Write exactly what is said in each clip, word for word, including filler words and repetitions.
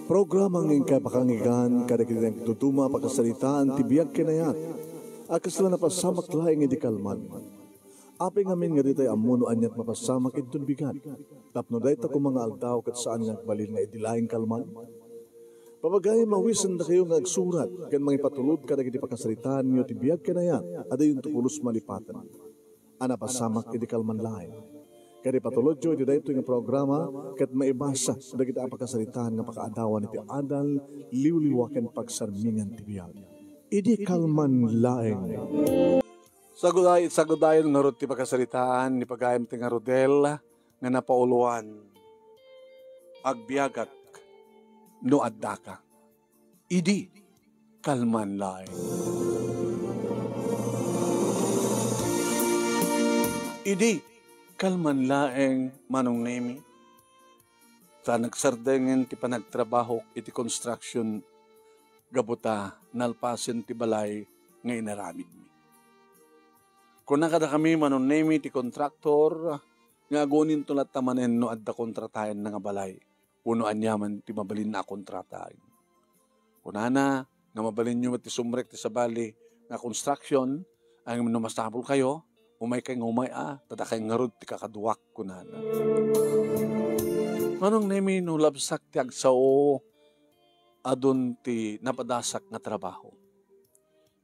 Programa nga inkay pakangigan kadagiti nagduduma a pakasaritaan ti biag ken ayat a kasla napasamak laeng idi kalman. Apay ngamin nga ditay ammo no aniat mapasamak inton bigat, tapno dayta koma nga aldaw ket saan nga agbalin nga idi laeng kalman? Pabagayam, mawisendakayo nga agsurat ken mangipatulod kadagiti pakasaritaanyo ti biag ken ayat a dayonto pulos malipaten a napasamak idi kalman laeng. Ket ipatulodyo iti daytoy nga programa ket maibasa dagiti a pakasaritaan nga pakaadawan iti adal, liwliwa ken pagsarmingan ti biag. Idi kalman laeng. Saguday-, sagudayen ngarud ti pakasaritaan ni pagayam ti nga Rodel nga napauloan, "Agbiagak no addaka." Idi kalman laeng. Idi kalman laeng, Manong Nemi, ta nagsardengen ti panagtrabahok iti construction gapu ta nalpasen ti balay nga inaramidmi. Kuna kadakami, Manong Nemi, ti kontraktor, nga aguninto latta manen no adda kontrataenna nga balay, wenno aniaman ti mabalinna a kontrataen. Kunana nga mabalinyo met ti sumrek ti sabali nga construction, ngem no masapulkayo, umaykay nga umay a, ta dakay ngarud ti kakaduak, kunana. Manong Nemi, no labsak ti agsao, adun ti napadasak nga trabaho.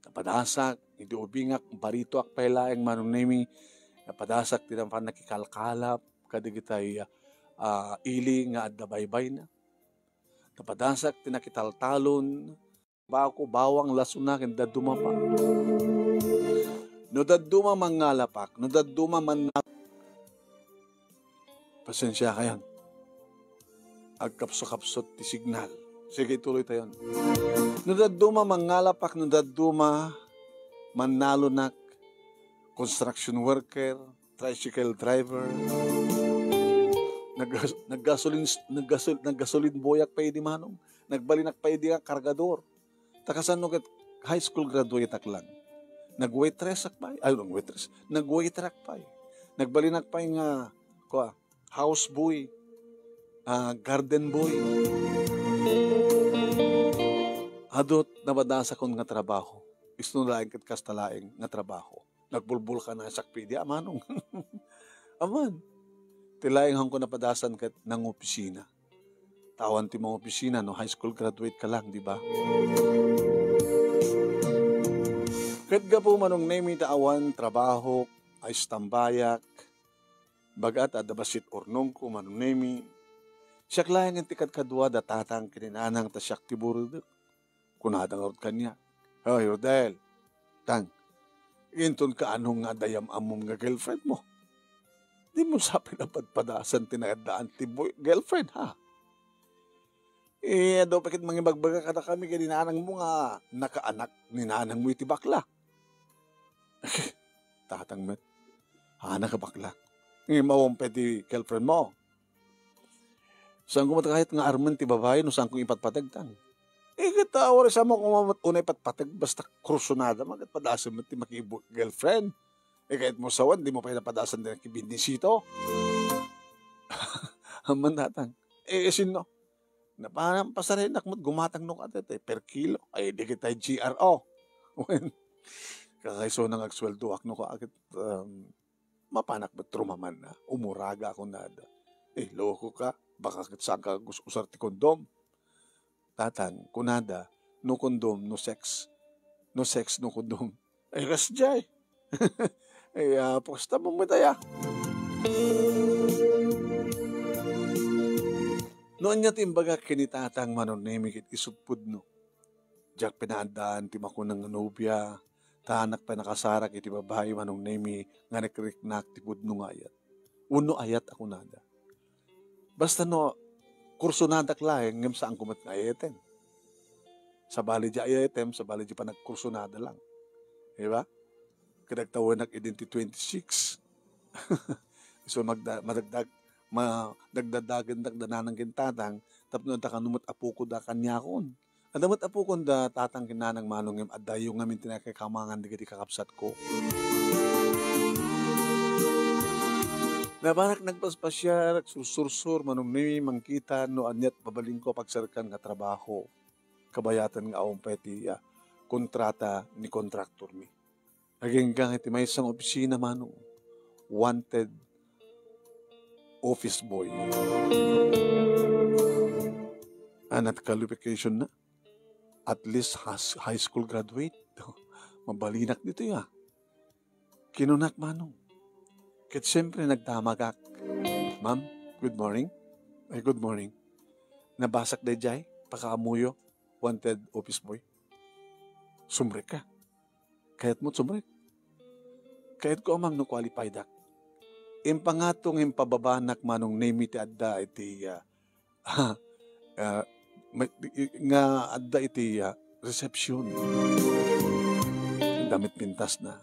Napadasak, idi ubingak, baritoak pay laeng, Manong Nemi, napadasak ti napan nakikalkalap kadigitay, ah, ili nga adda baybayna. Napadasak ti nakitaltalon, bako, bawang, lasona, ken dadduma pay. No dadduma mangngalapak, no dadduma man Pasensiakayon. Agkapsukapsut ti signal. Sige, ituloytayon. No dadduma mangngalapak, no dadduma mannalonak, construction worker, tricycle driver, naggas-, naggasolin, naggasol-, naggasolin boyak pay idi, Manong. Nagbalinak pay idi nga kargador. Ta kasano ket high school graduate-ak lang. Nag-waitress-ak pay. Ay, nag-waitress. Nag-waiter-ak pay. Nagbalinak pay nga, kua, house boy, ah, garden boy. Adu ti napadasakon nga trabaho. Isu laeng ket kasta laeng nga trabaho. Nagbulbulkanasak pay idi, a Manong. Aman, ti laeng haanko napadasan ket nangopisina. Ta awan ti mangopisina no high school graduate ka lang, di ba? Ket gapu, Manong Nemi, ta awan trabahok, ay istambayak, baga ta adda bassit urnongko, Manong Nemi. Siak laeng ti kadkadua da tatang ken ni nanang ta siak ti burutek. Kunada ngarud kaniak, "Hoy, Rodel, tang, inton kaano nga adda yam-ammom nga girlfriend mo? Dimo sa pinapadpadasan ti naaddaan ti boy-, girlfriend, ha? Eh, adu pay ket mangibagbaga kadakami ken ni nanangmo nga nakaanak ni nanangmo iti bakla." Tatang met, "Anak a bakla. Ngem awan pay ti girlfriend mo." Saanko met kayat nga armen ti babai no saanko ipatpateg, tang. Eh, ket, ah, uray saanmo koma met unay ipatpateg, basta kursunada man, ket padasem met ti makibu-, girlfriend. Eh, kayat mo sawen, di mo pay napadasan ti nakibindisito. Amman tatang. Eh, eh, sinno? Napanan pasarenak met gumatang no kadet, eh, per kilo. Ay, di kita G R O. Wen, kakaiso nang agsueldoak no kaagit, um, mapanak met rumaman na, umuraga, kunada. Eh, loko ka, baka ket saanka gus-, usar ti kondom. Tatang, kunada, no kondom, no sex. No sex, no kondom. Ay, kasdiay. Ay, ah, pusta mo met aya. No ania ti imbagak ken ni tatang, Manong Nemi, ket isut' pudno. Diak pinaaddaan ti makuna nga nobia, ta anak pay nakasarak iti babai, Manong Nemi, nga rikriknak ti pudno nga ayat. Wenno ayat a kunada. Basta no, kursunadak laeng, ngem saanko met nga ayaten. Sabali di ayatem, sabali di panagkursunada lang. Di ba? Ket agtawenak idin ti twenty-six. So, magda-, madagdag, ma-, nagdadagendak da nanang ken tatang, tapno adda kano met apoko da kaniakon. Adda met apokon da tatang ken nanang, Manong, ngem addayo ngamin ti nakikamangan dagiti kakabsatko. Nabanak nagpaspasiar, agsursursor, Manong Nemi, mangkita no aniat mabalinko a pagsarkan nga trabaho. Kabayatan nga awan pay ti, ah, kontrata ni kontraktor mi. Agingga iti maysa nga opisina, Manong. Wanted office boy. Anat qualification na. At least has-, high school graduate. Mabalinak ditoy, ah. Kinunak, Manong. Ket siyempre, nagdamagak. "Ma'am, good morning." "Ay, good morning. Nabasak dayjay, pakaamuyo, wanted office boy." Sumrek ka. Kayat mo sumrek? Kayat ko, ma'am, no qualified ak. Impangato nga impababanak, Manong Nemi, ti adda iti, ah, ah, may, i-, nga adda iti, ah, reception. Damit pintas na.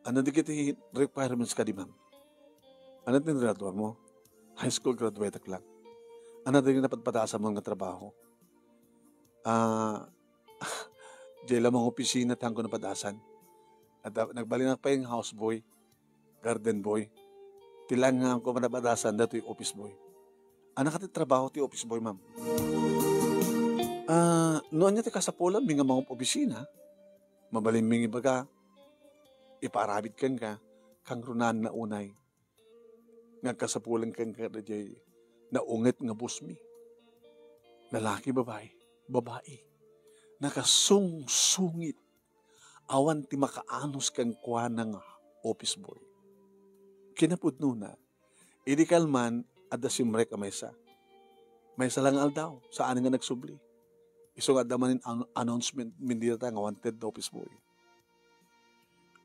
Ano di kiti requirements kadi, ma'am? Ano ti graduar mo? High school graduate ak lang. Ano di napadpadasan mo nga trabaho? Ah, diay lamang opisina ti haanko napadasan. At, ah, nagbalinak pay nga houseboy, garden boy. Ti laeng nga haanko napadasan, datoy office boy. Ano kadi trabaho ti office boy, ma'am? Ah, no ania ti kasapulan mi nga mangop-opisina, mabalin mi nga ibaga, ipaaramid kenka, kangrunaanna unay nga agkasapulan kenka daydiay naunget nga boss mi. Lalaki, babae? Babae. Nakasungsungit. Awan ti makaanus kenkuana nga office boy. Kinapudnona, idi kalman, adda simrek a maysa. Maysa la nga aldaw, saan nga nagsubli. Isu nga adda manen an-, announcement, mindita nga wanted office boy.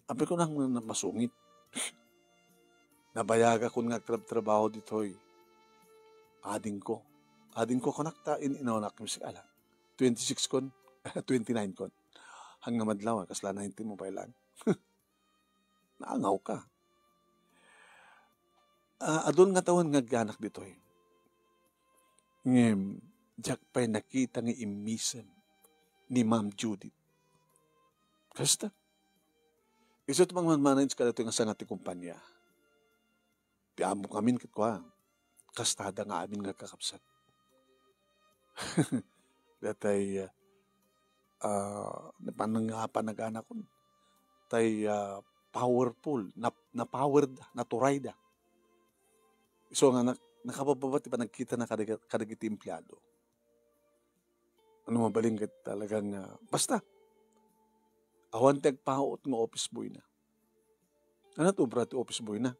Apay ko nang masungit. Nabayagakon nga agtrab-trabaho ditoy. Adingko. Adingko kunak ta in-inanak mi si Alan. Twenty-six kon, twenty-nine kon. Hanggang madlaw, kasla nineteen mo pay lang. Naangaw ka. Ah, adun nga tawen nga agyanak ditoy. Ngem, diak pay nakita nga immisem ni Ma'am Judith. Kasta? Isu ti mangmanmanage kadatoy nga sanga ti kumpanya. Ti amok amin ket kua, kastada nga amin nga kakabsat. Datay, ah, panang-, panaganakon. Tay, ah, powerful, na, na-powered, naturay da. So nga, nak-, nakabababa ti panagkita na kadag-, kadagiti empleyado. Ano mabalin ket talagang, ah, basta, awan ti agpaut nga office boy na. Ano ti obra ti office boy na?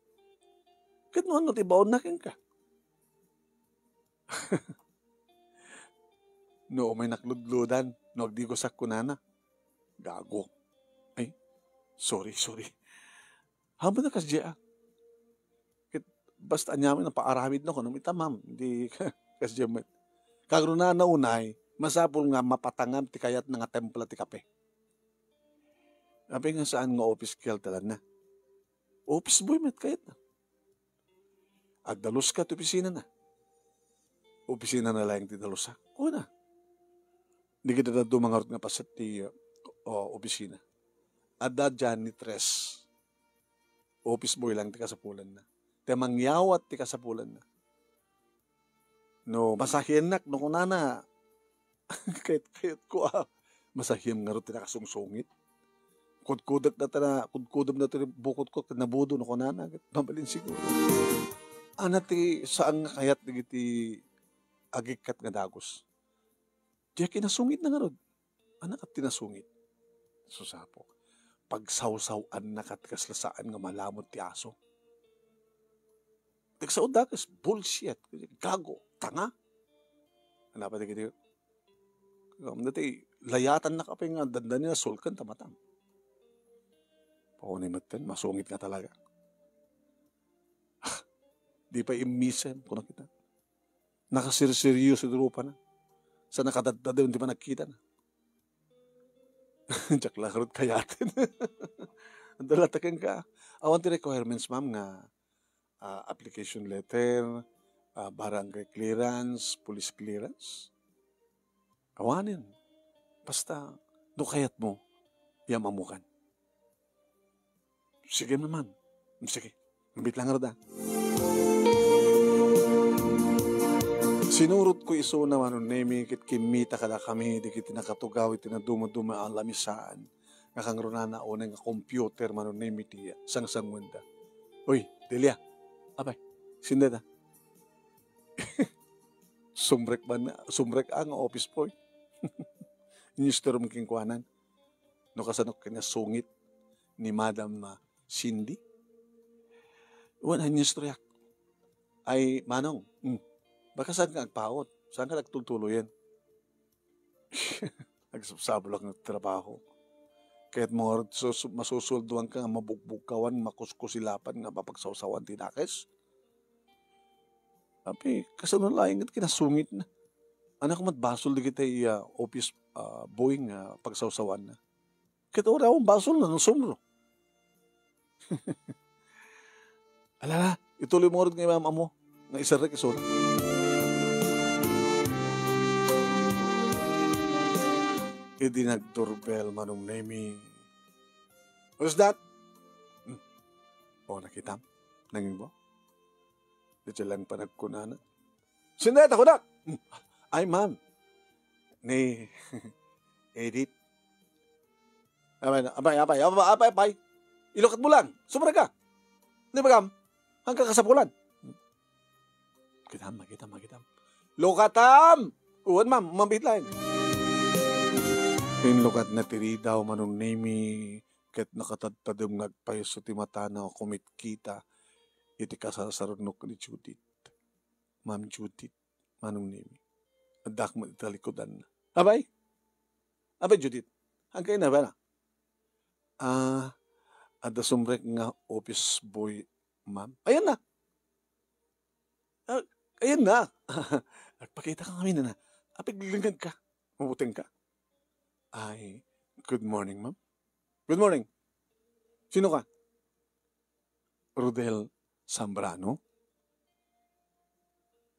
Ket no ano ti baon na kenka? No umay nakludludan, no agdigosak kunana. Gago. Ay, sorry, sorry. Haban na kasdiay, ah. Ket basta aniamin a paaramid no, kunom ita, ma'am. Di kasdiay met. Kagrunaanna unay, masapul nga mapatangam ti kayatna nga templa ti kape. Apay nga saan nga office girl ti alanna? Office boy met kayatna. Agdaluska ti opisinana. Opisinana laeng ti dalusak. Kuna. Dagiti dadduma ngarud nga paset ti, o, opisina. Adda janitress. Office boy lang ti kasapulanna. Ti mangyawat ti kasapulanna. No, masahiennak, no kunana, kayat-kayatko, ah. Masahiem ngarud ti nakasungsungit. Kudkudek na ta na, kudkudem na ti bukod ko, ket nabudo no kunana, ket mabalin siguro. Ana ti saan nga kayat dagiti agikkat nga dagus. Diay kinasungit na ngarud. Anak, ket ti nasungit. Susapok. Pagsawsaw-anna ket kasla saan nga malamud ti aso. Nagsaod dakes, bullshit, gago, tanga. Ano pa dagiti? Dati, layatannak apay nga dandani nasulken ta matang. Paunay metten, masungit nga talaga. Ah, di pay immisem, kuna kita. Nakasirseryoso ti rupana. Sa nakadaddadew ti panagkitana. Diak la ngarud kayaten. Adda la ta kenka. Awan ti requirements, ma'am, nga, ah, application letter, ah, barangay clearance, police clearance. Awanen. Basta, no kayat mo, iam-ammokan. Sige naman. Sige. Bitlang ngarud a. Sinurotko isuna, Manong Nemi, ket kimmita kadakami dagiti nakatugaw iti naduma-duma a lamisaan nga kangrunana unay nga computer, Manong Nemi, ti sangsanguenda. Uy, Delia, apay, sino dayta? Sumrek man, sumrek a nga office boy. Inistoryo kenkuana no kasano kinasungit ni Madam, ah, Cindy. Wen, inistoryak. Ay, Manong, hmm, baka saan ka agpaut? Saan ka nagtultuloyen? Agsabsabulak nga trabaho. Ket mo ngarud sus-, masusulduan ka nga mabugbugkawan, makuskusilapan nga mapagsawsawan ti nakes? Apay, kasano laeng ket kinasungitna? Ania koma ti basol dagiti, ah, office, ah, boy nga pagsawsawanna? Ket uray awan basolna no sumro. Alala, ituloy mo ngarud nga imam-ammo nga iserrek isuna. Idi nagdoorbell, Manong Nemi. "Who's that?" Hmm. O, nakitam. Nangingbaw. Diay lang panagkunana. "Sino dayta, kunak?" "Hmm. Ay, ma'am. Ni Edith." "Apay, apay, apay, apay, apay, apay. Ilukatmo lang. Sumrek ka. Di ba kam? Hangka kasapulan." "Kitam, makitam, makitam." "Lukatam!" "Wen, ma'am, mabit laeng." Inlukatna ti ridaw, Manong Nemi, ket nakatadtadem nga agpayso ti matana a kumitkita iti kasasarunok ni Judith. Ma'am Judith, Manong Nemi. Addak met iti talikudanna. "Apay? Apay, Judith? Haanka inabana?" "Ah, adda sumrek nga office boy, ma'am." "Ayanna. Ah, ayanna. Agpakita ka ngamin, ana. Apay, lengngeg ka. Mabuteng ka." "Ay, good morning, ma'am." "Good morning. Sino ka?" "Rodel Zambrano."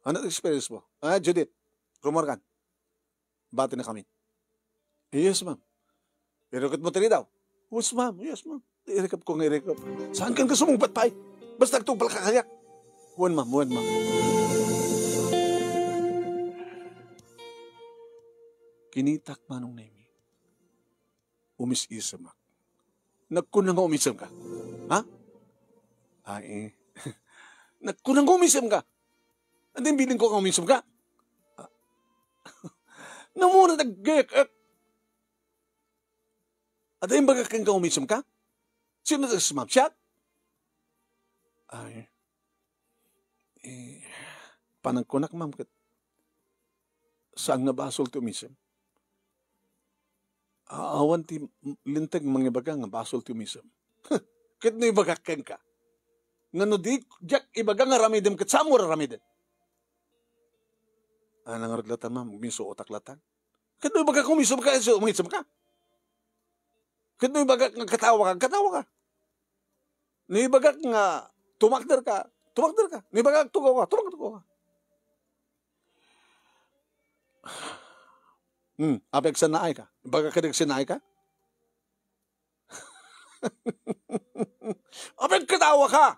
"Ano experience mo?" "Ah, Judith, rumuarkan. Batinakami." "Yes, ma'am." "Irikep mo ti ridaw?" "Yes, ma'am. Yes, ma'am. Irikep ko nga irikep." "Saan ka sumungbat pay? Basta agtungpal ka kaniak." "Wen, ma'am. Wen, ma'am." Kinitak, Manong Nemi. Umis-isemak. "Nagkuna nga umisem ka? Ha?" "Ay, eh." "Nagkuna nga umisem ka? Ania ti bilin ko nga umisem ka?" "Ah." "Namuna ti aggayak-ak. Adda imbagak kenka nga umisem ka? Sino ti sumabsiak?" "Ay, eh, panagkunak, ma'am, ket saan nga basol ti umisem. A-, awan ti m-, linteg mangibaga nga basol ti umisem." "Huh, ket no ibagak kenka nga no di diak ibaga nga aramidem, ket saanmo aramiden?" "Ah, nangarud latta, ma'am, agmisuotak latta. Ket no ibagak nga umisem ka, isu-, umisem ka. Ket no ibagak nga agkatawa ka, agkatawa ka. No ibagak nga tumakder ka, tumakder ka. No ibagak agtugaw ka, tumagtugaw ka." "Hmm, apay, agsannaay ka? Ibagak kadi agsannaay ka?" "Apay, agkatawa ka?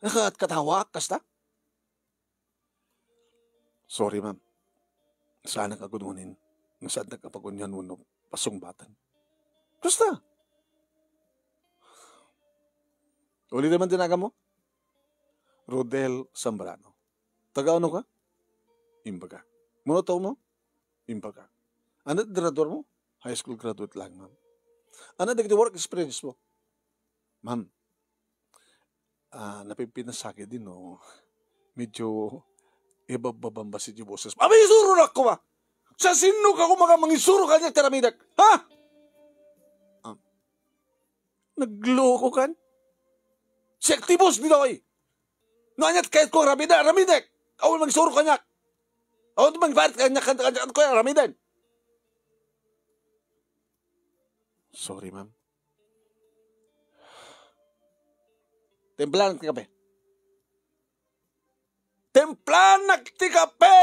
Nakatkatawa kasta?" "Sorry, ma'am. Saanak a gunonen nga saannak a pagunian wenno pasungbaten. Kasta." "Ulitem man ti naganmo." "Rodel Zambrano." "Taga-ano ka?" Imbagak. "Mano taon mo?" Imbagak. "Ania ti graduar mo?" "High school graduate lang, ma'am." "Ania dagiti work experience mo?" "Ma'am, ah, napipinasakit din, no? Medyo ibabbabambas iti boses." "Apay, isuronak koma! Sa sino ka koma nga mangisuro kaniak ti aramidek? Ha?" Ah, "Naglokokan? Siak ti boss ditoy. No aniat kayatko aramiden, aramidek. Awan mangisuro kaniak. Awan mangiparit kaniak, kaniak, kaniak, kaniak aramiden." "Sorry, ma'am. Timplanak ti kape." Timplanak ti kape!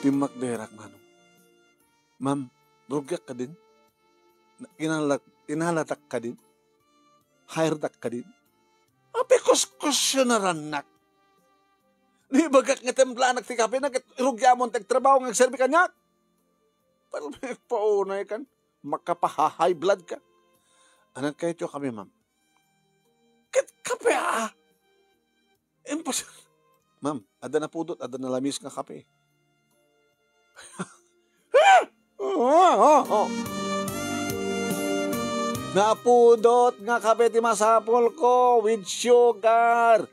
Timmakderak, Manong. Ma'am, rugiak kadin? Inala-, inalatak kadin? Hiredak kadin? Apay kuskusyonarannak? Di bagak nga templanak ti kape na ket rugiamon ti agtrabaho nga agserbi kaniak? Paunay kan, makapaha-high blood ka. Anak kayo kami, ma'am. Ket kape, ah? Impos-, Ma'am, adda napudot, adda nalamis nga kape. Napudot nga kape ti masapul ko with sugar,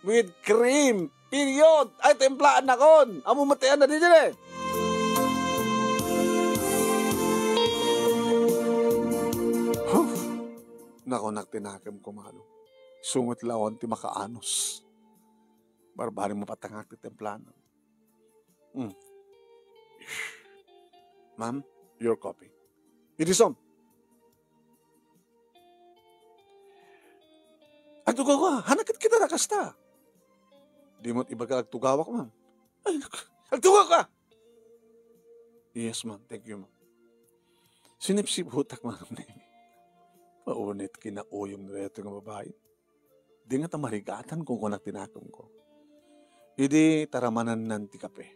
with cream, period. Ay, timplaannakon. Ammo met ti ania didi, eh. Huh. Nakunak ti nakemko, Manong. Sungot lawan ti makaanus. Barbari mapatangak ti templana. Mm. Ma'am, your coffee. It is on. Agtugaw ka. Hanak ket kita na kasta. Di mo't ibaga agtugawak, ma'am. Ay, nak-, agtugaw ka! Yes, ma'am. Thank you, ma'am. Sinipsiputak, ma'am. Paunit kinauyong daytoy nga babae. Di ngata marigatan, kunkunak ti nakemko. Idi taramanannan ti kape.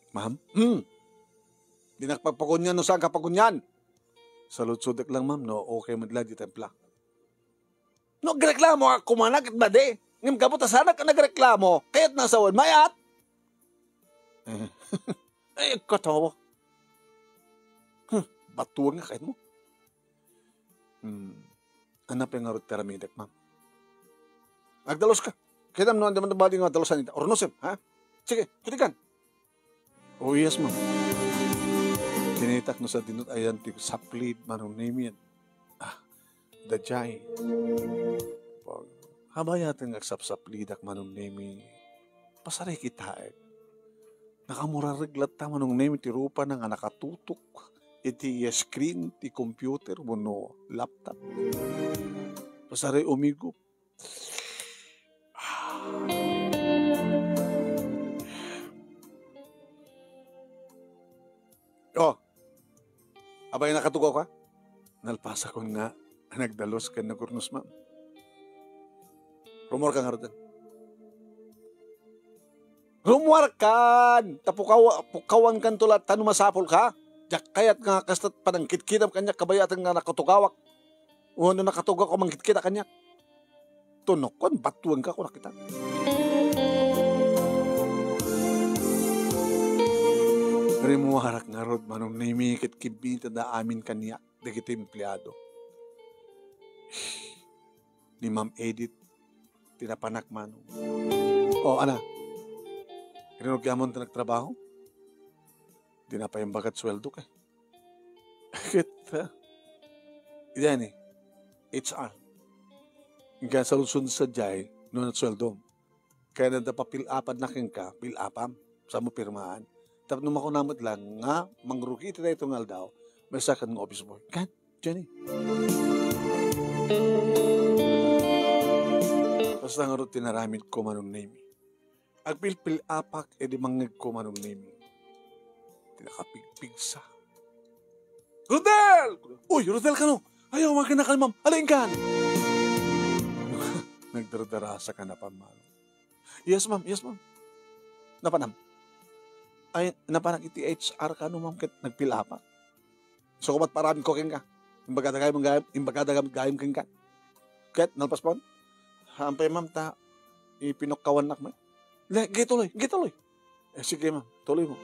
Ma'am? Hmm. Dinak pagpagunyan no saan ka pagunyan. Saludsodek lang, ma'am, no okay met la ti templa. No agreklamo ka, kumana ket madi. Ngem gapu ta saanak a nagreklamo, kayat na sawen, mayat. Eh. Ay, katawa. Huh, batuan nga kayat mo. Hmm. Ania pay ngarud ti aramidek, ma'am? Agdalos ka. Kitaem no, anda man bali nga dalusan ita. Urnosem, ha? Sige, kutigan. Oh, yes, ma'am. Kinitak no sadino ti ayan ti saplid, Manong Nemi. Ah, daydiay. Pag-, habayaten nga agsapsaplidak, Manong Nemi, pasarikitaek. Nakamurareg latta, Manong Nemi, ti rupana nga nakatutok iti screen ti computer wenno laptop. Pasari umigup. Oh. Apay, nakatugaw ka? Nalpasakon nga nagdalus ken nagurnos, ma'am. Rummuar ka ngarud. Rummuarkan, ta pukaw-, pukawankanto latta no masapulka. Diak kayat nga kasta panangkitkitam kaniak kabayaten nga nakatugawak. Wenno nakatugawak a mangkitkita kaniak. Tunokon, batuanka, kunak ita. Rimmuarak ngarud, Manong Nemi, ket kimmitada amin kaniak dagiti empleado. Ni Ma'am Edith, ti napanak, Manong. O, ana, rinugyamonto ti nagtrabaho? Di na pay imbagad sueldok, eh. Ket, ah, iti ni H R. Inka saludsod sadiay no nagsueldom. Kayatna a pa-fill up-anna kenka, fill up-am, sa mo pirmaan. Tapno makuna met lang nga mangrugi iti daytoy nga aldaw, maysakan nga office boy. Kan, Jenny. Basta ngarud ti naramidko, Manong Nemi. Agpilpil-apak idi mangngegko, Manong Nemi. Ti nakapigpigsa. "Rodel!" "Uy, Rodel kano? Ayaw, maganakal, ma'am. Alaingkan!" Nagdardarasa ka na pa, Manong. "Yes, ma'am. Yes, ma'am." "Napanam?" "Ay, napanak iti H R kano, ma'am, ket nagpil-apak." So, kumat paramidko kenka. Imbagada gayam, gayam, imbagada gayam, gayam kenka. Ket nalpas pon, "Hampay, ma'am, ta ipinukkawannak met." "Le, gituloy, gituloy." "Eh, sige, ma'am, tuloy mo."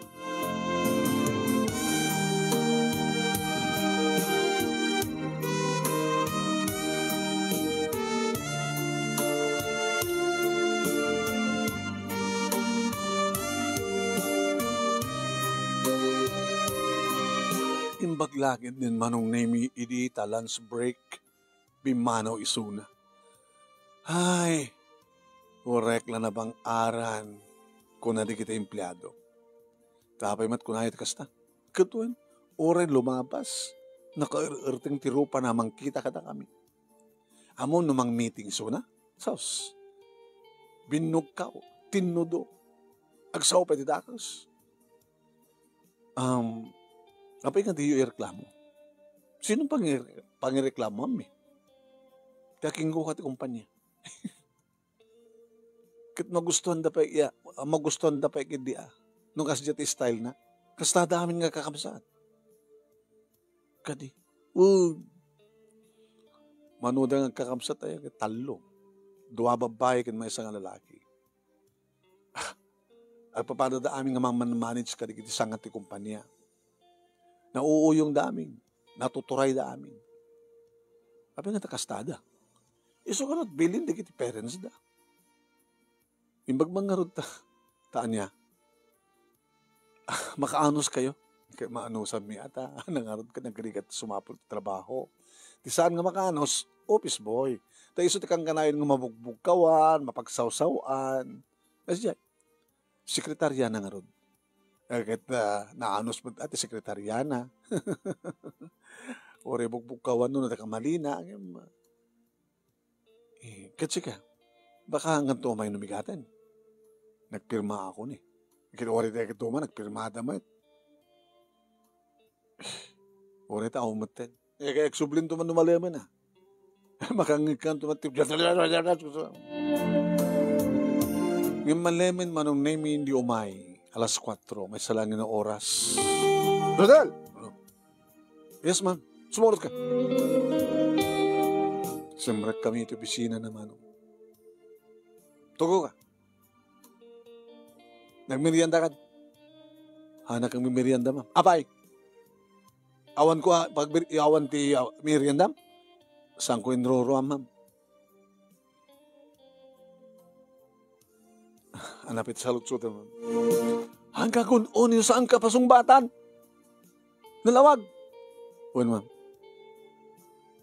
Imbag la ketdin Manong Nemi idi ta lunch break, pimmanaw isuna. "Ay, uray la nabang-aran," kuna dagiti empleado. Ta apay met kunana ti kasta? Ket wen, uray lumabas, nakaer-erteng ti rupana a mangkita kadakami. Ammom no mangmeeting isuna? Sus, Binnugkaw, tinnudo. Agsao pay ti dakes. Um, apay nga diyo ireklamo? Sino pangir-, pangireklamo, ammi? Kakinggo ka ti kumpanya. Ket magustuhan da pay iya, magustuhan da pay ket di, ah. No kasdiay ti style na. Kasta da amin nga kakabsat. Kadi, uh, mano da nga kakabsat ay tallo. Dua babbai ken maysa nga lalaki. Agpapada da amin nga man-manage kadagiti sangat ti kumpania. Nauuyong da amin. Natuturay da amin. Apay nga ta kastada. Isu kano bilin dagiti parents da. Imbag man ngarud ta, ta ania? Ah, makaanus kayo? Kay maanusan mi ata. Nangarud ka, nagrigat sumapul ti trabaho. Ti saan nga makaanus, office boy. Ta isu ti kankanayon nga mabugbugkawan, mapagsawsawan. Kasi sekretarya na ngarud. Eh, ket, ah, naanus met ti sekretarya na. Uray bugbugkawan no, nakamalina. Ngem, eh, ket sika, baka nganto umay no bigaten. Nagpirma ako ni. Ket uray dagitoy man, nagpirmada met. Uray ta, aw metten. Eh, kay agsublinto man no malemen, ah. Makangngegkanto man ti Ngem malemen, Manong Nemi, indi umay. Alas kuatro, maysa laeng nga oras. Rodel! Yes, ma'am. Sumurot ka. Simrek kami iti opisina na, Manong. Tugo ka. Nagmerienda kad. Hanak nga merienda, ma'am. Apay. Awan ko, ah, pag-, awan ti, ah, merienda. Saan ko inruruam, ma'am? Anapit saludsod, ma'am. Hangka kun unyo saan ka pasungbatan. Nalawag. Wen, ma'am.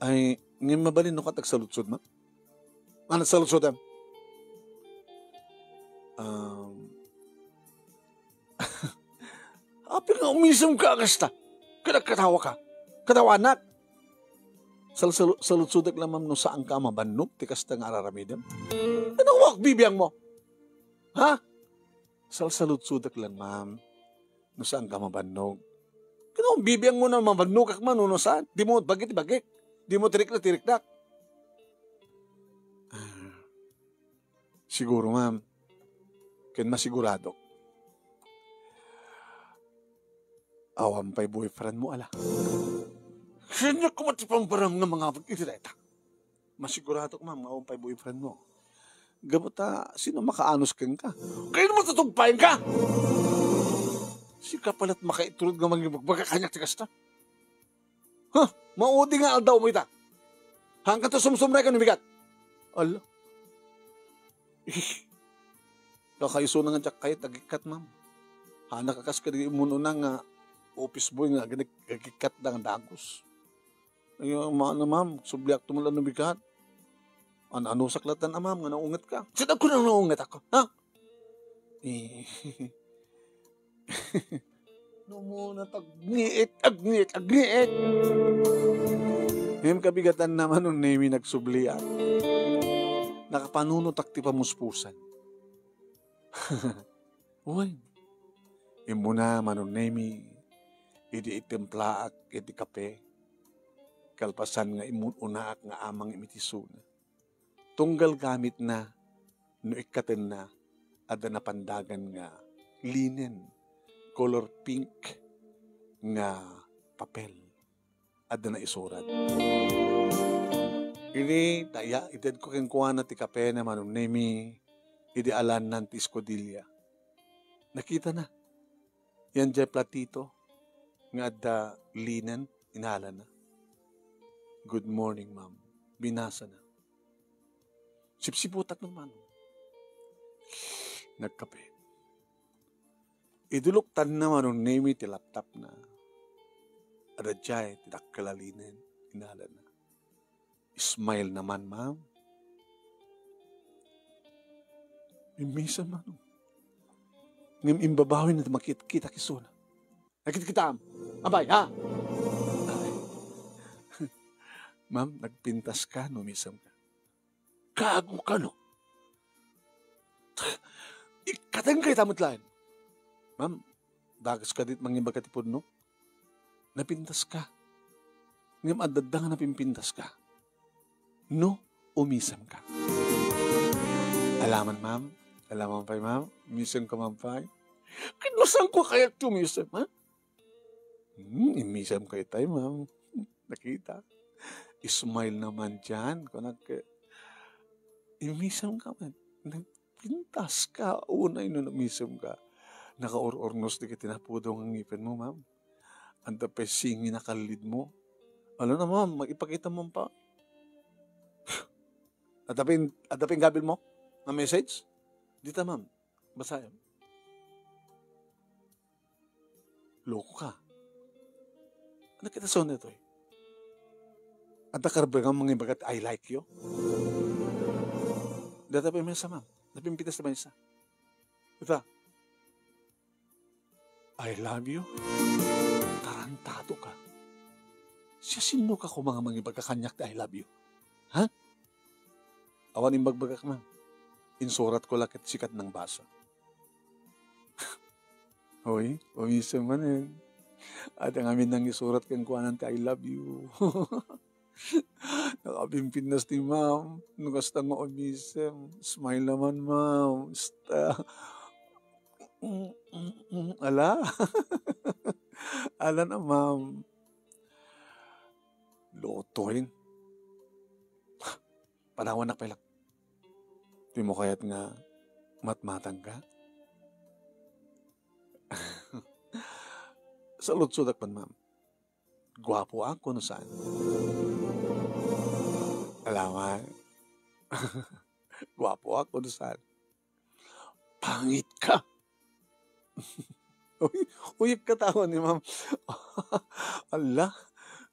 Ay, ngem mabalin no kat agsaludsod, ma'am? Ano saludsodem? Um, apay nga umisem ka kasta? Kada katawa ka? Katawanak? Sal-, sal-, saludsodek la, ma'am, no saan ka mabannog ti kasta nga araramidem? Ano ko bibiang mo? Ha? Salsaludsodek lang, ma'am, no saan ka mabannog. Kano, bibiang mo na mabannogak man, no saan? Di mo bagit, bagik. Di mo tirik na, tirikdak. Ah, siguro, ma'am, ken masigurado. Awan pay boyfriend mo, ala. Saan niya kumat ti pambarang nga mga iti dayta? Masigurado ka, ma'am, nga awan pay boyfriend mo. Gapu ta, sino makaanus kenka? Kayo naman tutugpayan ka! Sika palat makaiturod nga mangibagbaga kaniak ti kasta. Huh? Maudi nga aldaw mo ita. Hangka to sumsumrek no bigat. Ala. Ih. Kakaisuna nga diak kayat agikkat, ma'am. Hanak a kas kadi immun-una nga office boy nga agik-, agikkat da nga dagus. Ay, ma'am, subliak to man lang no bigat. An-, anusak latta, ma'am, nga naunget ka. Saan ko nang naunget ako, ha? Eh. No mo natagniit, agniit, agniit. Ngem kabigatan na, Manong Nemi, nagsubliak. Nakapanunotak ti pamuspusan. Wen, immuna, Manong Nemi, idi itemplaak iti kape, kalpasan nga immun-unaak nga amang iti isuna. Tunggal gamitna no ikkatenna, adda napandagan nga linen, color pink nga papel. Adda naisurat. Idi, ta, itedko kenkuana ti kape na Manong Nemi, idi alannan ti eskodilya. Nakitana. Yan jay platito nga adda linen, inalana. "Good morning, ma'am." Binasana. Sipsiputak naman. Nagkape. Idulok tanna Manong Nemi ti laptopna. Adda jay ti dakkel a linen, inalana. "Smile naman, ma'am." Mimmisan, Manong. Ngem imbabawin na makit-, kita kisuna. Nakit-, kitam. Abay, ha? Ay. "Ma'am, nagpintas ka no umisem ka." "Gago ka, no? Ikkatengka ita met laeng. Ma'am, dageska dit mangibaga ti pudno. Napintaska. Ngem adda nga napimpintaska. No, umisemka. Alaman, ma'am. Alaman pay, ma'am. Umisemka man pay. Ket no saanko kayat ti umisem, ha? Hmm, immisemka itay, ma'am. Nakita. Smile naman diyan. Kunak, immisemka man. Nagpintaska. Unay no umisemka. Nakaur-urnos dagiti napudong a ngipenmo, ma'am. Adda pay singi a kallidmo. Ala na, ma'am, makipakita man pay. Adda pay, adda pay gabilmo nga message? Dita, ma'am. Basaem. Loko ka. Ano kita son ito eh? Adda karbengam mangibaga ti "I like you"? Data pa maysa, ma'am. Napimpitas na maysa. Ita, "I love you"? Tarantado ka. Siasinoka koma nga mangibaga kaniak ti "I love you"? Ha? Awan imbagbagak, ma'am. Insuratko la ket sika ti nangbasa. Hoy, umisem manen. Adda ngamin nangisurat kenkuana ti "I love you". Nakapimpintas ni ma'am. No kasta nga umisem. Smile naman, ma'am. Sta. Mm, mm, mm. Ala. Ala na, ma'am. Lutoy. Panawannak pay laeng. Dimo kayat nga matmatangka? Saludsodak man, ma'am. Guapoak kuno saan? Alaman. Guapoak kuno saan? Pangitka. Uy, uyek katawa ni ma'am. Ala,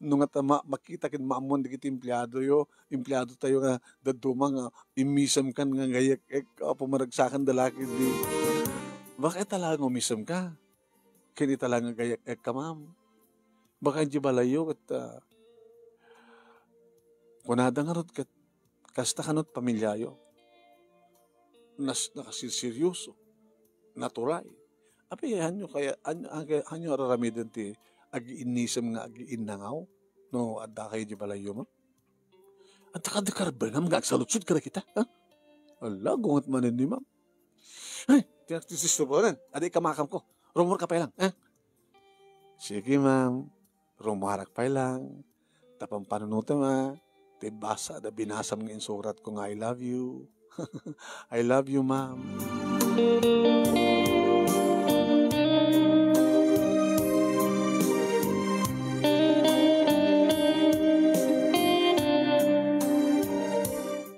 no nga ta ma-, makita ken maammuan dagiti empleadoyo, empleadotayo nga dadduma nga immisemkan nga gayyek-ek, a, pumaragsakan da la ketdi. Baka ita la nga umisemka. Ken ita la nga gayyek-ekka, ma'am. Baka idiay balayyo ket, a, kunada ngarud ket kasta kano ti pamiliayo. Nas-, nakaserseryoso, natural. Apay, haanyo kaya, han-, han-, haanyo araramiden ti agiinnisem nga agiinnangaw no addakayo idiay balayyo, ma'am? Adda kadi karbengam nga agsaludsod kadagita, ha? Ala, gunget manen ni ma'am. Ay, ti, ti, ti, ti, adi, kamakam ko. Rumorka pay laeng, ha? Sige, ma'am. Rumarak pay laeng. Ta pampanunotem a, ti basa da binasam nga insuratko nga "I love you." I love you, ma'am.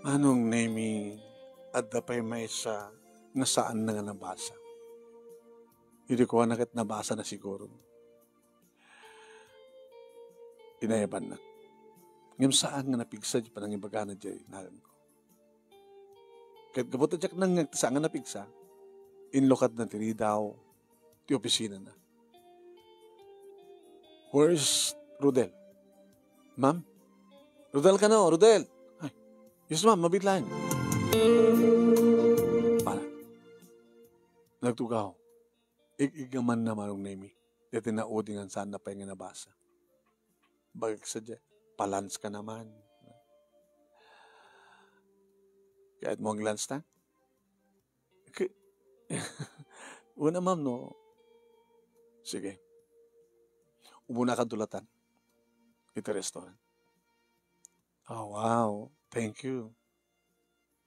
Manong Nemi, adda pay maysa nga saanna nga nabasa. Idi kuana ket nabasa na siguro. Inayabannak. Ngem saan nga napigsa ti panangibagana diay naganko. Ket gapu ta diak nangngeg ti saan nga napigsa, inlukadna ti ridaw ti opisinana. "Where is Rodel? Ma'am? Rodel kano, Rodel?" "Ay, yes, ma'am, mabiit laeng." Para. Nagtugaw. Ig-igamanna, Manong Nemi, daytoy naudi nga saanna pay nga nabasa. Bagek sadiay, pa-lunch ka naman. Kayatmo nga lunch ta? K-, una, ma'am, no? Sige. Umunakanto latan iti restaurant. Oh, wow. Thank you.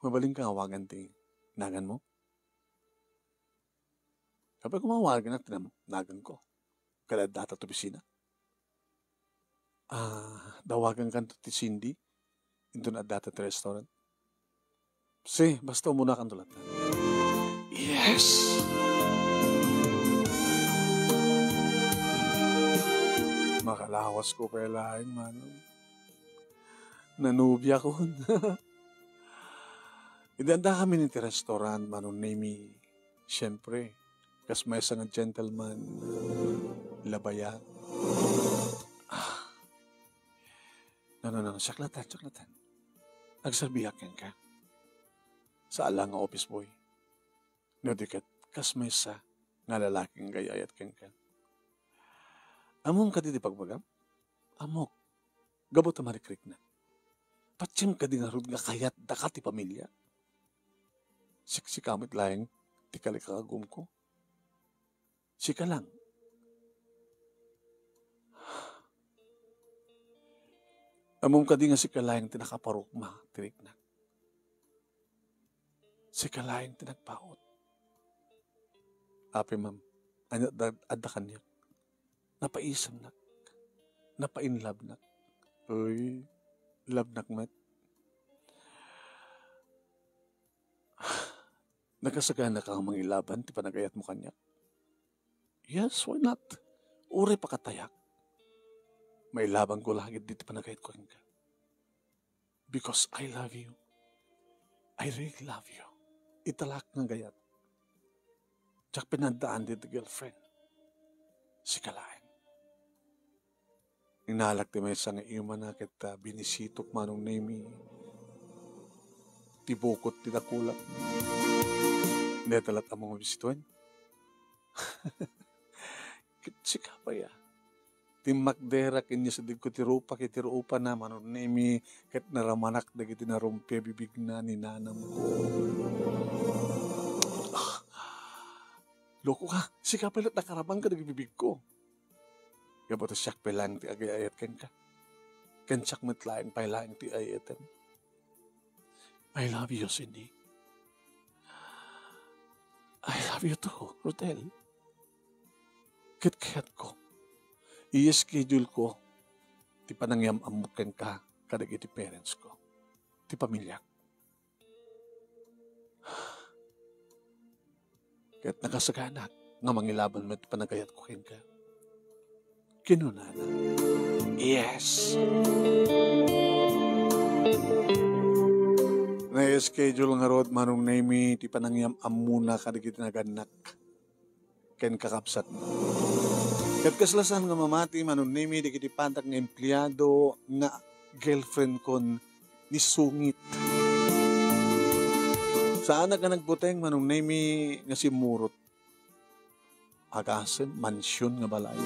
Mabalinka nga awagan ti naganmo? Apay koma awagannak ti nam-, naganko? Kada addata ti opisina? Ah, dawagankanto ti Cindy. Inton addata ti restaurant. Si, basta umunakanto latta. Yes! Makalawas ko pay laeng, Manong. Nanubiakon. Idi addakamin iti restaurant, Manong Nemi, siempre, kas maysa nga gentleman, labayan. Ah. No, no, no, siak latta, siak latta. Agserbiak kenka. Saan la nga office boy. No di ket, kas maysa nga lalaki nga agay-ayat kenka. Ammom kadi ti pagbagam? Ammok. Gapu ta marikriknak. Patiem kadi ngarud nga kayatdaka ti pamilia? Siksika met laeng ti kalikagumko. Sika lang. Ammom kadi nga sika laeng ti nakaparukma ti riknak? Sika laeng ti nagpaut. Apay, ma'am, ania adda, adda kaniak? Napaisemnak. Napainlabnak. Uy, labnak met. Nakasaganaka nga mangilaban ti panagayatmo kaniak? Yes, why not? Uray pakatayak. Mailabanko la ketdi ti panagayatko kenka. Because I love you. I really love you. Italak nga gayat. Diak pinaddaan dita girlfriend. Sika laeng. Inalak ti maysa nga imana ket, ah, binisitok, Manong Nemi. Ti bukot ti dakulak. Dayta latta mo nga bisituen. Ket sika pay, ah. Timmakderak, inyasidegko ti rupak iti ruupana, Manong Nemi, ket naramanak dagiti narumpia bibigna ni nanamko. Lokoka, sika pay latta nakaraman kadagiti bibigko. Gapu ta siak pay laeng ti agay-ayat kenka. Ken siak met laeng pay laeng ti ay-ayatem. I love you, Cindy. I love you too, Rodel. Ket kayatko, i-schedule ko ti panangyam-ammok kenka kadagiti parents ko, ti pamiliak. Ket nakasaganak nga mangilaban met panagayatko kenka. Kinunana, "Yes." Na-schedule ngarud, Manong Nemi, ti panangyam-ammona kadagiti nagannak ken kakabsatna. Ket kasla saan nga mamati, Manong Nemi, dagiti padak nga empleado nga girlfriend kon ni sungit. Saanak nga nagbuteng, Manong Nemi, nga simmurot. Agasem, mansion nga balay.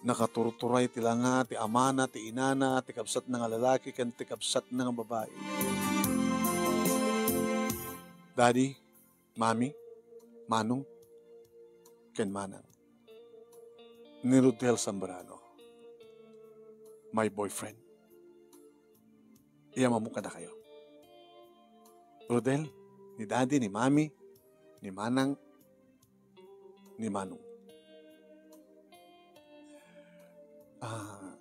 Nakaturturay ti langa, ti amana, ti inana, ti kabsatna nga lalaki, ken ti kabsatna nga babai. Daddy, Mami, Manong, ken Manang. Ni Rodel Zambrano, my boyfriend. Iyammok kadakayo. Rodel, ni Daddy, ni Mami, ni Manang, ni Manong. Ah,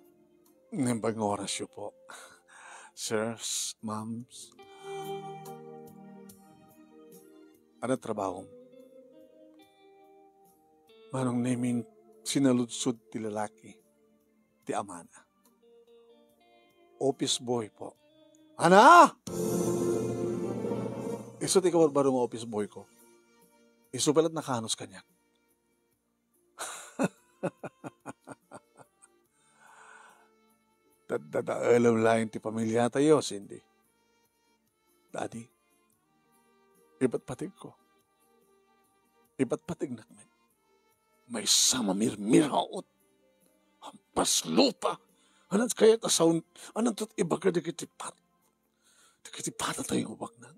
naimbag nga orasyo po. Sirs, ma'ams. Ano trabahom? Manong Nemi, sinaludsod ti lalaki ti amana. Office boy po. Ana? Isu ti kabarbaro nga office boy ko. Isu pay latta nakanos kaniak. Daddadaelem laeng ti pamiliatayo, Cindy. Daddy, ipatpategko. Ipatpategnak met. Maysa mamirmiraot. Hampas lupa. Anan kayat a saun, anan tot ibaga dagiti pat-, dagiti patatayo nga ubaknak.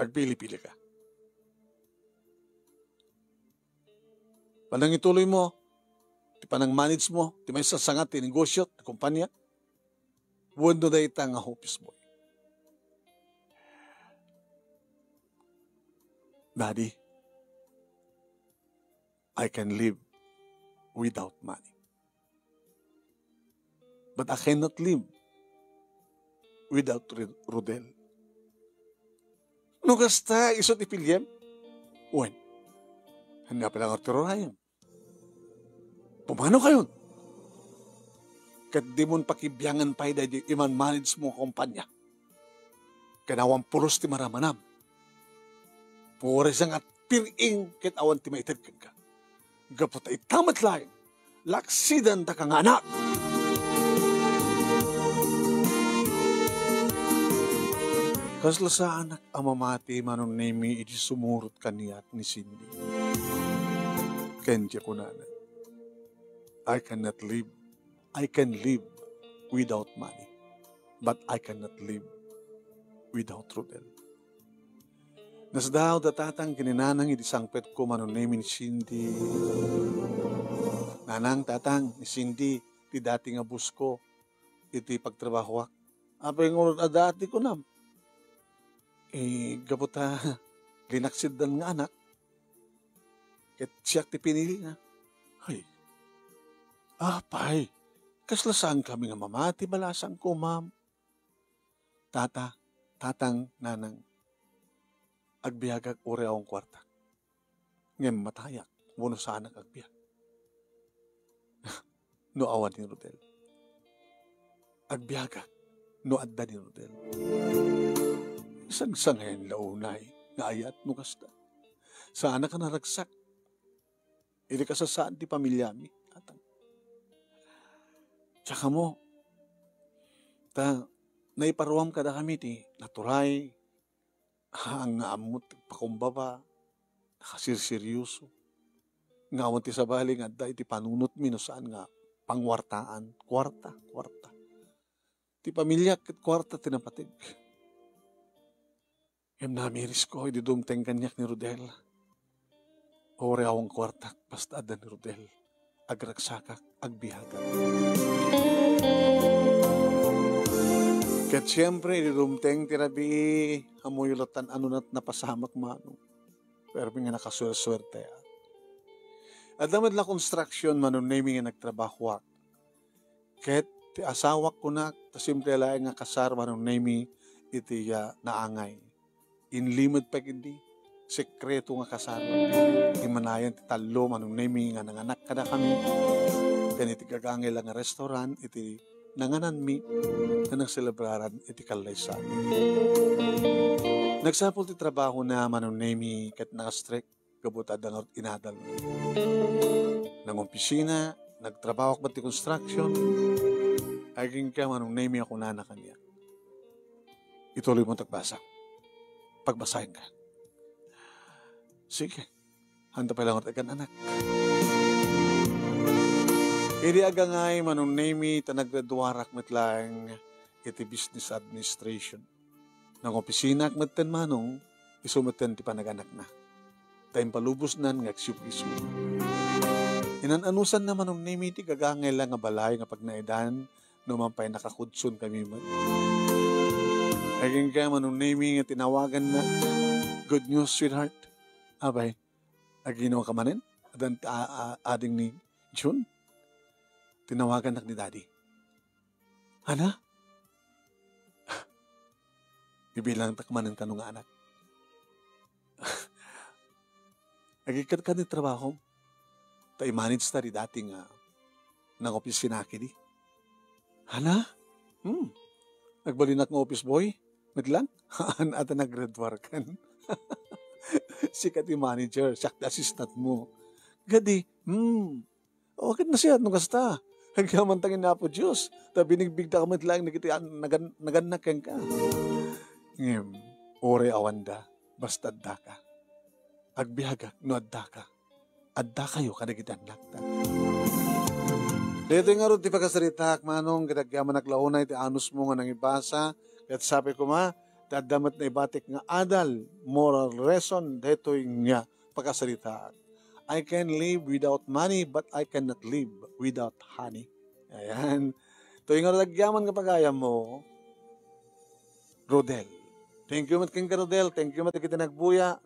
Agpili-pili ka. Panangituloy mo, ti panang-manage mo, ti maisasanga ti negosyo, ti kumpanya, wenno dayta nga office boy. Daddy, I can live without money. But I cannot live without Ru-, Rodel. No kasta, isu ti piliem? Wen, ania pay la nga ti rurayem? Pumano kayon? Ket dimon pakibiangen pay daydi iman-manage mo nga kumpanya. Ken awan pulos ti maramanam. Puores nga pir-ing ket awan ti maited kenka. Gapu ta ita met laeng, laksidan daka nga anak. Kasla saanak a mamati, Manong Nemi, idi sumurot kaniak ni Cindy. Ken ti kunana, "I cannot live, I can live without money, but I cannot live without Rodel." Nasdaaw da tatang ken ni nanang idi sangpetko, Manong Nemi, ni Cindy. Nanang, tatang, ni Cindy ti dati nga boss ko iti pagtrabahoak. Apay ngarud a dati, kunam? Eh, gapu ta linaksiddan nga anak, ket siak ti pinilina. Ay, apay, kasla saankami nga mamati, balasangko, ma'am. Tata, tatang, nanang, agbiagak uray awan kuarta. Ngem matayak wenno saanak agbiag no awan ni Rodel. Agbiagak no adda ni Rodel. Sangsangayan la unay nga ayat no kasta. Saanak a naragsak iti kasasaan ti pamiliami, tatang. Tsaka mo, ta naiparuam kadakami ti naturay, nga ammot ti pakumbaba, nakasirseryoso. Nga awan ti sabali nga adda iti panunotmi no saan nga pangwartaan, kuarta, kuarta. Ti pamiliak ket kuarta ti napateg. Ngem namirisko idi dumteng kaniak ni Rodel. Uray awan kuartak, basta adda ni Rodel. Agragsakak, agbiagak. Ket siempre, idi dumteng ti rabii, ammoyo latta no anonat napasamak, Manong. Permi nga nakasuersuerteak. Adda met la construction, Manong Nemi, nga nagtrabahoak. Ket ti asawak kunak, ta simple laeng nga kasar, Manong Nemi, iti, ah, naangay. Inlimed pay ketdi, sekreto nga kasar. Immanayan ti tallo, Manong Nemi, nga nanganak kadakami. Ken iti gagangay la nga restaurant, iti nangananmi, nga nagselebraran iti kallaysayan. Nagsapul ti trabahona, Manong Nemi, ket nakastrek gapu ta adda ngarud inadal. Nangopisina, nagtrabahoak met ti construction. Agingga, Manong Nemi, a kunana kaniak, "Ituloymo ti agbasa. Pagbasaenka." "Sige. Haanto pay la ngarud agan-anak." Idi agangay, Manong Nemi, ta naggraduarak met laeng iti business administration. Nangopisinaak metten, Manong, isu metten ti panaganakna. Ta impalubosnan nga agsiupiso. Inan-anusanna, Manong Nemi, ti gagangay la nga balay nga pagnaedan, no man pay nakakudsonkamin met. Agingga, Manong Nemi, nga tinawaganna. "Good news, sweetheart." "Apay, aginawka manen? Adan, a, a, ading ni June?" "Tinawagannak ni Daddy." "Ana?" "Bibilangtak manen kano nga anak." "Agikkanka ti trabahom. Ta i-manage ta di dati nga nangopisinaak idi." "Ana? Hmm. Nagbalinak nga office boy? Met lang?" "Haan, adda naggraduarkan." "Sika ti manager, siak ti assistant mo." "Gadi, hmm. O, ket nasayaat no kasta. Agyamanta ken Apo Dios, ta binigbigdaka met laeng dagiti an-, nagan-, nagannak kenka." "Ngem, uray awanda, basta addaka. Agbiagak no addaka. Addakayo kadagiti annakta." Daytoy ngarud ti pakasaritaak, Manong, ket agyamanak la unay ti anusmo nga nangibasa, ket sapay koma, ta adda met naibatik nga adal, moral lesson, daytoy nga pakasaritaak. "I can live without money, but I cannot live without honey." Ayan. Toy nga agyaman nga pagayam mo, Rodel. Thank you met kenka, Rodel. Thank you met iti nagbuya.